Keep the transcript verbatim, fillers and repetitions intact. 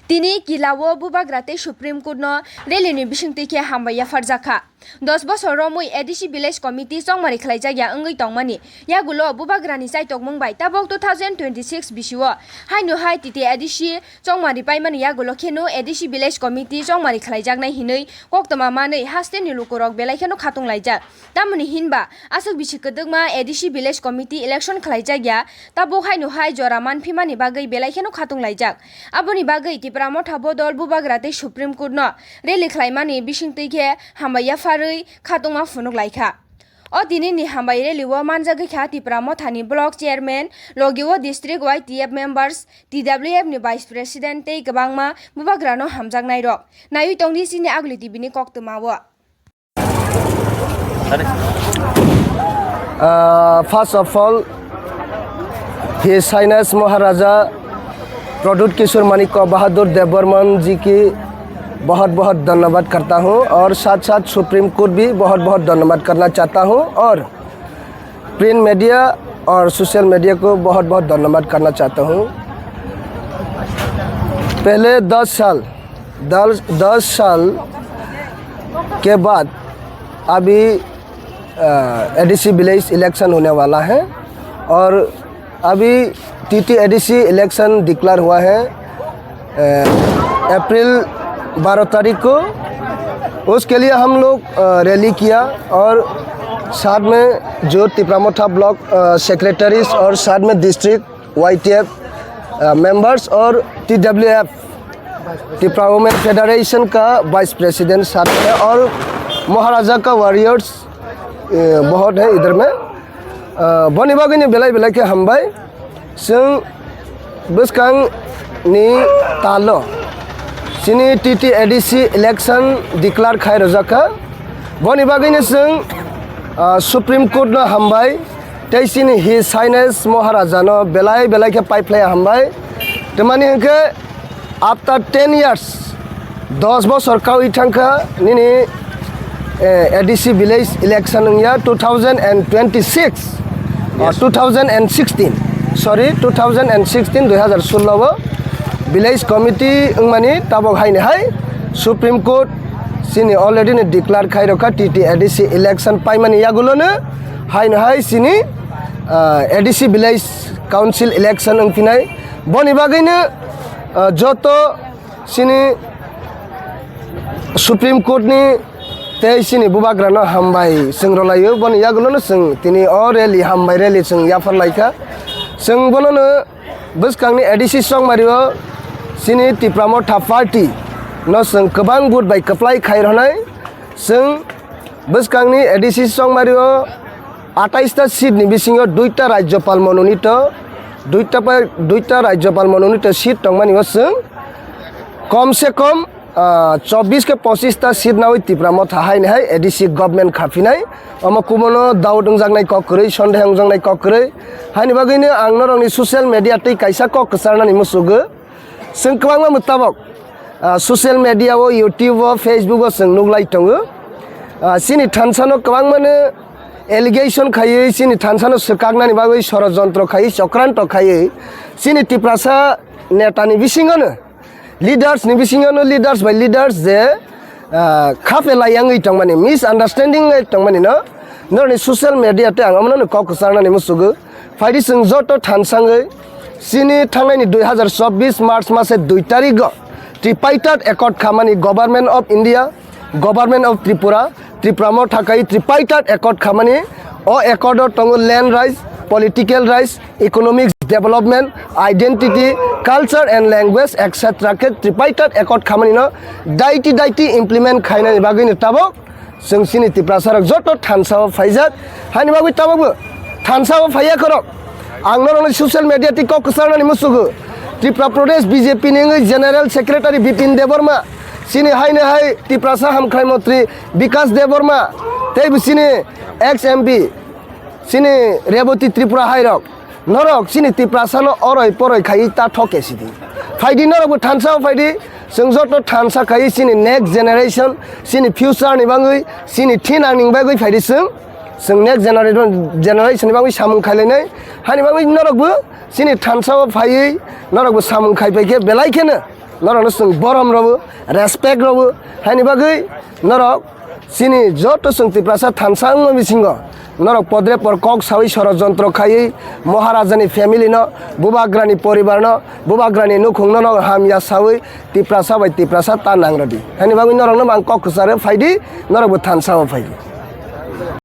Tini Kila o Bubagra tei Supreme Court no rally ni bisingtwi khe hambai yapharjak kha. Dos bosor romwi A D C Village Committee chongmari khlaijakya wngwi tongmani yagulo Bubagra ni chaitokmung bai tabok two thousand twenty-six bisio haino hai T T A D C chongmari paimani yagulo kheno A D C Village Committee chongmari khlaijaknai hinwi koktwma manwi haste ni lukurok belai kheno khatung laijak. Tamoni hinba aswk bisi kwdwkma A D C Village Committee election khlaijakya, tabok haino hai jora manphimani bagwi belai kheno khatung laijak. Aboni bagwi Tipra Motha bodol Bubagra tei Supreme Court no rally khlaimani bisingtwi khe hambai yapharwi khatungma phunuk laikha. O tinini hambai rally o manjagwi kha Tipra Motha ni block chairman, logi o district Y T F members, T W F ni vice president tei kwbangma Bubagra no hamjaknai rok. Naiwi tongdi chini Aguli T V ni koktwma o. Uh, first of all, His Highness Maharaja Pradyut किशोर माणिक्य बहादुर देववर्मन जी की बहुत बहुत धन्यवाद करता हूँ और साथ साथ supreme court भी बहुत बहुत धन्यवाद करना चाहता हूँ और प्रिंट मीडिया और सोशल मीडिया को बहुत बहुत धन्यवाद करना चाहता हूँ। पहले दस साल दस दस साल के बाद अभी एडीसी विलेज इलेक्शन होने वाला है और अभी टीटी एडीसी इलेक्शन डिक्लेयर हुआ है अप्रैल बारह तारीख को। उसके लिए हम लोग रैली किया और साथ में जो तिपरा मोथा ब्लॉक सेक्रेटरीज और साथ में डिस्ट्रिक्ट वाईटीएफ मेंबर्स और टीडब्ल्यूएफ, त्रिपुरा वुमेन फेडरेशन का वाइस प्रेसिडेंट साथ में, और महाराजा का वॉरियर्स बहुत है इधर में। Boni bagwi ni belai belai khe hambai. Chwng bwskang ni talo chini T T A D C election declare khai rwjak kha. Boni bagwi ni chwng Supreme Court no hambai tei chini His Highness Maharaja no belai belai khe paiphlai hambai. Twmani hwnkhe after ten years, dos bosor kaui thangkha nini A D C village election wngya two thousand and twenty six, two thousand and sixteen, sorry, two thousand and sixteen, dui hazar sullo o village committee wngmani tabok haini hai Supreme Court chini already ni declare khai rokha T T A D C election paimani yagulo no haino hai chini A D C village council election wngphinai. Boni bagwi no joto chini Supreme Court ni tei chini bubagra no hambai chwng rwlaio. Boni yagulo no chwng tini o rally, hambai rally chwng yaphar laikha. Chwng bono no bwskang ni A D C chongmari o chini Tipra Motha party no chwng kwbang vote bai kwplai khai rwnai. Chwng bwskang ni A D C chongmari o atais ta seat ni bisingo duita rajyopal mononito, duita pai, duita rajyopal mononito seat tongmani o chwng kom se kom chobbish ke pochis ta seat nawi Tipra Motha haini hai A D C government khaphinai. Omo kubono doubt wngjaknai kok kwrwi, sondeho wngjaknai kok kwrwi. Haini bagwino ang norokni social media tei kaisa kok kwcharnani muchugo. Chwng kwbangma mwtabok social media o, YouTube o, Facebook o chwng nuklai tongo. Chini thansa no kwbangma no allegation khaiwi chini thansa no swkaknani bagwi sorojontro khaiwi, chokranto khaiwi chini Tiprasa neta ni bisingo no, leaders ni bisingo no, leaders by leaders je khape lai yangwi tongmani, misunderstanding wngwi tongmani no norokni social media tei ang omono no kok kwcharnani muchugo. Phaidi chwng joto thansangwi chini thangnaini dui hazar chobbish March mase dui tarigo tripartite accord khamani Government of India, Government of Tripura, Tipra Motha kai tripartite accord khamani. O accord o tongo land rights, political rights, economics development, identity, culture and language, et cetera khe tripartite accord khamani no daiti daiti implement khainani bagwi no tabok chwng chini Tiprasa rok joto thansa o phaijak. Haini bagwi tabok bo thansa o phaiya khorok. Ang norokno social media tei kok kwcharnani muchugo. Tripura Pradesh B J P ni wngwi General Secretary Bipin Debbarma, chini haino hai Tiprasa hamkrai montri Bikas Debbarma, tei bo chini ex M P chini Reboti Tripura hai rok. Norok chini Tiprasa no oroi poroi khaiwi ta thok ke sidi. Phaidi norok bo thansa o phaidi, chwng joto thansa khaiwi chini next generation, chini future ni bagwi, chini thinang ni bagwi phaidi chwng, chwng next generation, generation ni bagwi samung khailainai. Hani bagwi norok bo chini thansa o phaiwi norok bo samung khaipai khe belai kheno Norokno chwng borom rw-o, respect rw-o, haini bagwi norok chini joto chwng Tiprasa thansa wngma bisingo norok podrepor kok sawi sorojontro khaiwi Maharajani family no, Bubagrani poribar no, Bubagrani nukhung no norok hamya sawi Tiprasa bai Tiprasa ta nangrodi. Haini bagwi norokno ang kok kwcharo phaidi, norokbo thansa o phaidi.